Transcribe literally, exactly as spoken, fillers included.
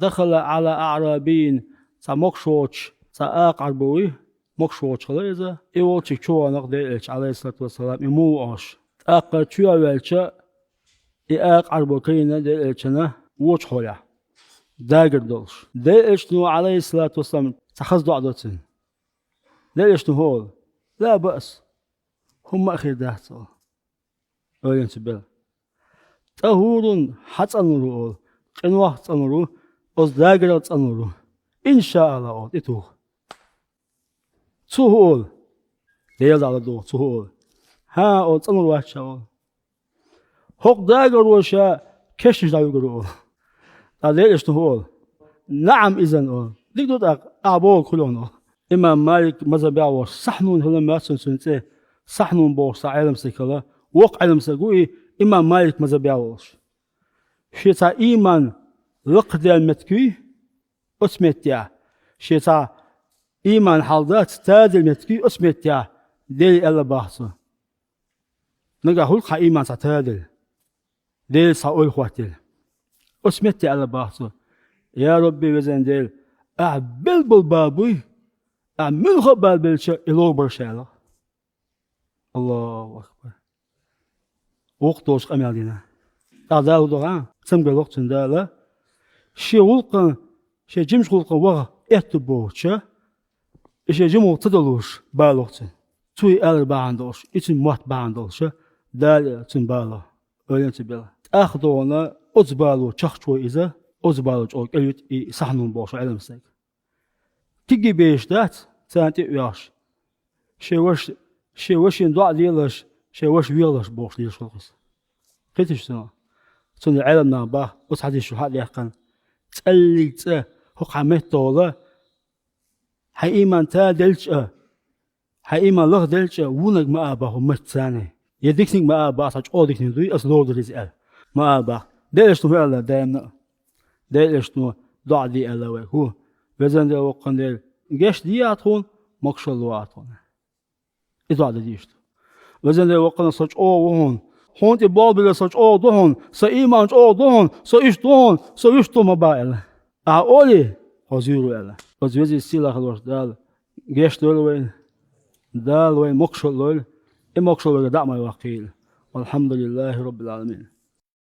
«Дахала Ӏала аӀрабийин», цхьа могуш воцуш, цхьа акха Ӏарбо вуй, могуш воцуш хилла иза. И волчу чу вахана Делан Элча, Ӏалайхиссалату вассалам, и муха ву аьлла. ТӀаккха чу а ваьлча, и акха Ӏарбо карийна Делан Элчанна вочу хьолехь, дагар долуш. Делан Элчано, Ӏалайхиссалату вассалам, цхьа хаза доӀа до цуьнан. Делан Элчано хӀун олу? «Ла баъс, хӀумма а хир дац», олу, ойла ца беш. «ТӀахурун, хьан цӀанлур ву», олу, къинойх цӀанлур ву, оцу дагарах цӀанлур ву. «Ин ша АллахӀ», олу, тӀетуху. Цо хӀун олу? Делан дуьхьа ладугӀу, цо хӀун олу? «ХӀан», олу, «цӀанлур вац ша», олу. «ХӀокху дагаро ша кешнаш дӀавигур ву», олу. ТӀаккха Делан Элчано хӀун олу? «НаӀам, изан», олу. «Дика ду тӀаккха, ахь бохург хуьлу хьуна», олу. Имам Малик мазхӀабехь волуш, Сахьнун хилла моьтту цуьнан цӀе, Сахьнун бохуш цхьа Ӏеламстаг хилла, воккха Ӏеламстаг ву и, имам Малик мазхӀабехь волуш. Шен цхьа ийман лакхаделла меттиг юй оцу меттехь, шен цхьа ийман хьал дац, таделла меттиг юй оцу меттехь, Деле аьлла боху цо. Нагахь хуьлу-кх хьан ийман цхьа таделла, Делаца цхьа ойла хӀоттийла. Оцу метте аьлла боху цо: «Я Рабби, везан Дела, ахь белла болу бала буй, ахь муьлхха а бала белча, и ловбар ша», аьлла. Аллаху акбар! Воккха долуш къамел дина. ТӀаккха Дала хӀун до хьан? Цамгар ло-кх цуьнан Дала. Шен гӀуллакхана, шен жимачу гӀуллакхана ваха аьтто боцуша, и шен жима гӀуллакх ца долуш, бала ло-кх цуьнан. Цо и алар бахьана долуш, и цуьнан мотт бахьана долуша, Дала цуьнан бала ло, ойла ца беш. ТӀаккха догӀана оцу бало чахчой иза, оцу бало чӀогӀа кӀелвита и Сахьнун бохуш Ӏеламстаг. Кегий бераш дац, царна тӀе а оьхуш, шен ваша, шен вашина доӀа делаш, шен ваша вехалаш бохуш лелаш хилла иза. Кхетий шуна? Цундела Ӏеламнаха боху оцу хьадисо хьа а даьккхина, цӀаллиг цӀа хӀокху хьан меттахула, хьан ийман таделча а, хьан ийман лахделча а, вунаг ма а боху маттаца, я диканиг ма а боху, цхьа чӀогӀа диканиг дуй, аса ловр дара иза аьлла. Ма а боху. Делан Элчано хӀун аьлла даимна? Делан Элчано доӀа де аьлла вайга. ХӀун? Везан Дела, воккхан Дела, гечдехьа тхуна, могушалла лохьа тхуна. И доӀа дан дийш ду. Везан Дела, воккхана, со чӀогӀа ву хьуна. Хьуна тӀе болх биллар со чӀогӀа ду хьуна. Сан ийман чӀогӀа ду хьуна. Со иштта ву хьуна. Со вуьшта ма боху аьлла. Ахьа олий, хьо зуьйр ву аьлла. Оцу везачу сийлахь хилла волчу Дала гечдойла вайна. Дала вайна могушалла лойла. И могушалла вайгара дӀа а ма ваккхийла. Валхьамдулиллахи Раббил Ӏаламин.